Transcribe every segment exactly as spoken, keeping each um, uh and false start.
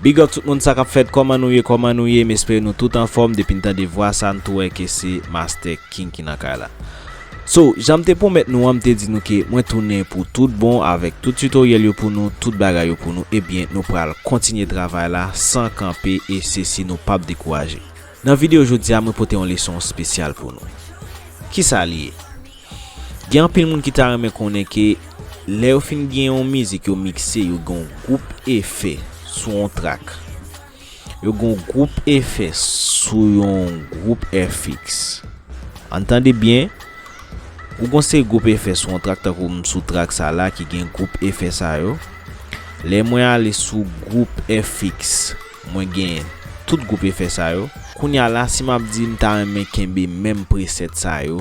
Big up tout moun, sa k ap fèt, kòman nou ye, kòman nou ye, m espere nou tout anfòm, depi n tande vwa sa, n tou wè ke se Master King ki nan kay la. So, jan m te pwomèt nou an, m te di nou ke mwen tounen pou tout bon, avèk tout tutoriel yo pou nou, tout bagay yo pou nou, ebyen, nou pral kontinye travay la, san kanpe, e se si nou p ap dekouraje. Nan videyo jodi a, mwen pote yon leson espesyal pou nou. Kisa li ye? Gen anpil moun ki ta renmen konnen ke lè yo fin gen yon mizik yo mikse, yo gen yon gwoup efè sou yon trak. Yo gen yon gwoup efè sou yon gwoup F X. Ann tande byen, ou gen yon seri gwoup efè sou yon trak, tankou m sou trak sa la ki gen gwoup efè sa yo. Lè mwen ale sou gwoup F X, mwen gen tout gwoup efè sa yo. Kounye a la, si m ap di m ta renmen kenbe menm preset sa yo,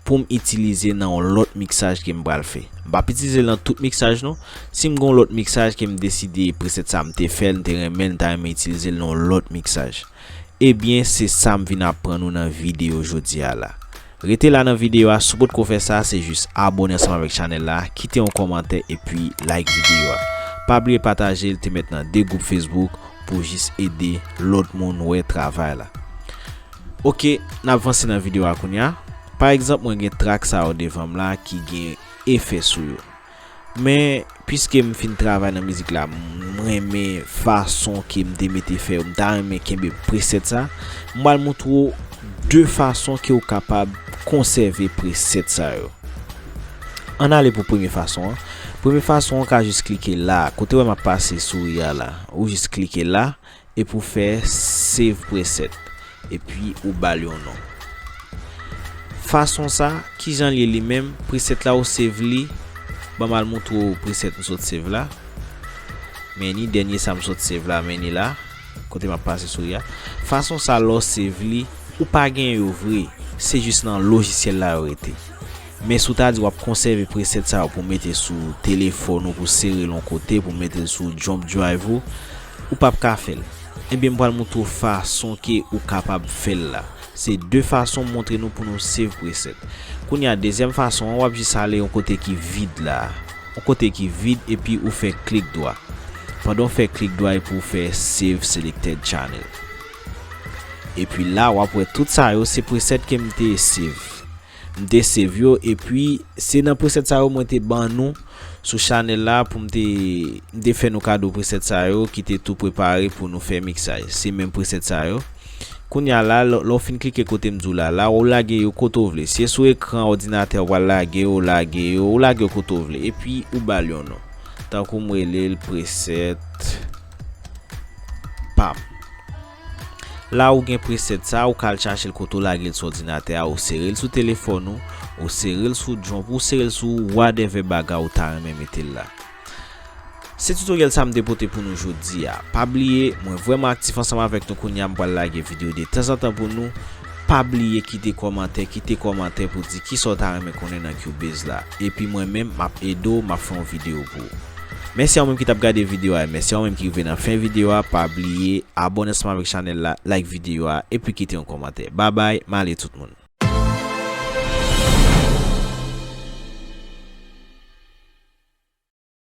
pou m itilize nan yon lòt miksaj ke m pral fè. M p ap itilize l nan tout miksaj non. Si m gen yon lòt miksaj ke m deside preset sa m te fè l, m te renmen l, m ta renmen itilize l nan yon lòt miksaj. Ebyen, se sa m vin aprann ou nan videyo jodi a la. Rete la nan videyo a, si w potko fè sa, se jis abòne ansanm avèk chanèl la, kite yon kòmantè epi like videyo a. Pa bliye pataje l, te mèt nan de gwoup Facebook pou jis ede lòt moun wè travay la. Ok, n ap vanse nan videyo a kounye a. Pa egzanp, mwen gen trak sa yo devan m la ki gen efè sou yo. Men, piske m fin travay nan mizik la, m renmen fason ke m te mete fè yo, m ta renmen kenbe preset sa. M pral montre w de fason ke w kapab konsève preset sa yo. Ann ale pou premye fason an. Premye fason an, w ka jis klike la, kote w wè m ap pase souri a la. Ou jis klike la, epi w fè save preset, epi ou ba l yon non. Fason sa, kijan l ye li menm, preset la ou save li, ban m al montre w preset m sot save la. Men ni dènye sa m sot save la, men ni la, kote m ap pase souri a. Fason sa, lè w save li, ou pa gen yo vre, se jis nan lojisyèl la yo rete. Men si w ta di w ap konsève preset sa yo pou mete sou telefòn ou, pou sere l yon kote, pou mete l sou jump drive ou, ou p ap ka fè l. Ebyen, m pral montre w fason ke ou kapab fè l la. Se de fason m montre nou pou nou save preset. Kounye a, dezyèm fason an, w ap jis ale yon kote ki vid la. Yon kote ki vid, epi ou fè klik dwa. Pandan w fè klik dwa, epi ou fè save selected channel. Epi la, w ap wè tout sa yo, se preset ke m te save. M te save yo, epi se nan preset sa yo mwen te ban nou sou chanèl la pou m te, m te fè nou kado preset sa yo ki te tou prepare pou nou fè miksaj. Se menm preset sa yo. Kounye a la, lè, lè w fin klike kote m di w la, la ou lage yo kote w vle. Si e sou ekran òdinatè ou pral lage yo, ou lage yo, ou lage yo kote w vle. Epi ou ba l yon non. Tankou m rele l preset pa m. La ou gen preset sa, ou ka al chache l kote w lage l sou òdinatè a, ou sere l sou telefòn ou, ou sere l sou djònp, ou sere l sou whatever bagay ou ta renmen mete l la. Se tutorial sa m te pote pou nou jodi a. Pa bliye, mwen vrèman aktif ansanm avèk nou kounye a, m pral lage videyo de tanzantan pou nou. Pa bliye kite kòmantè, kite kòmantè pou di kisa w ta renmen konnen nan Cubase la. Epi mwen menm, m ap ede w, m ap fè yon videyo pou ou. Mèsi a ou menm ki t ap gade videyo a, e mèsi a ou menm ki rive nan fen videyo a. Pa bliye abòne ansanm avèk chanèl la, like videyo a, epi kite yon kòmantè. Babay, m ale tout moun.